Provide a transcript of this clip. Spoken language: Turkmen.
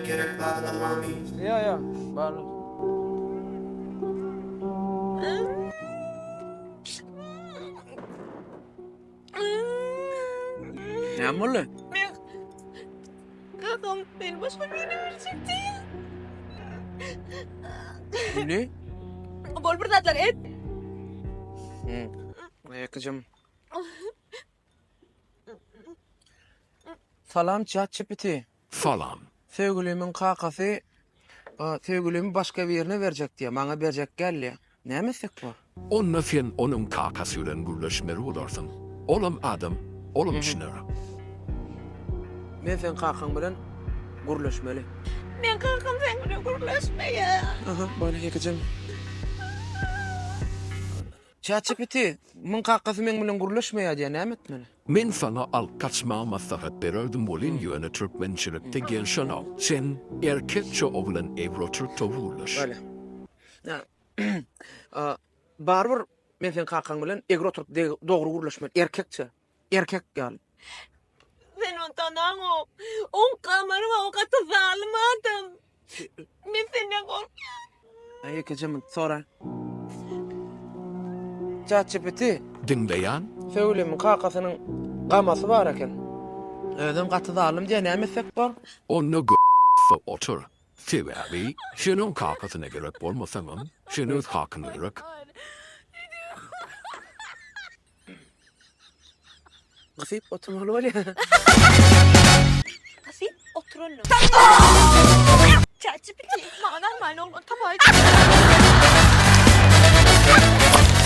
Gerek zadyňyz barmy? Ýa ýa, bar. Näme boldy? Men kakam beni başga birine berjek diýýär. Indi? Bol bir zatlar et. Hmm. Ýekejem. Salam ChatGPT. Salam. Söýgülimiň kakasy söýgülimi başga birine berjek diýýär, maňa berjek däl diýýär. Näme etsek bor? Onda sen onuň kakasy bilen gürleşmeli bolarsyň. Olam adam, olam düşüner. Men seň kakaň bilen gürleşmeli. Meň kakam seň bilen gürleşmeýär. Aha, bolýa ýekejem. ChatGPT, Muň kakasy meň bilen gürleşmeýär diýýär, näme etmeli? Men saňa alyp gaçmagy maslahat bererdim welin ýöne türkmençilikde gelşenok. Sen erkekçe o bilen egri oturyp dogry gürleş. Bolýa. Barybir men seň kakaň bilen egri oturyp dogry gürleşmeli, erkekçe. Erkek ýaly. Sen ony tanaňok. Oň gamary bar, o gaty zalym adam. Men senden gorkýan. Aý ýekeje munt sora. ChatGPT. Diňleýän. Söwlemiň kakasynyň gamasy bar eken. Özem gaty zalym diýýär, näme etsek bor? Onda g-da otur. Sebäbi sen oň kakasyna gerek bolmasaňam, sen öz kakyňa gerek. Gysyp oturmaly bolýar. Gysyp oturanyň. ChatGPT maňa normalny oglan tapaý.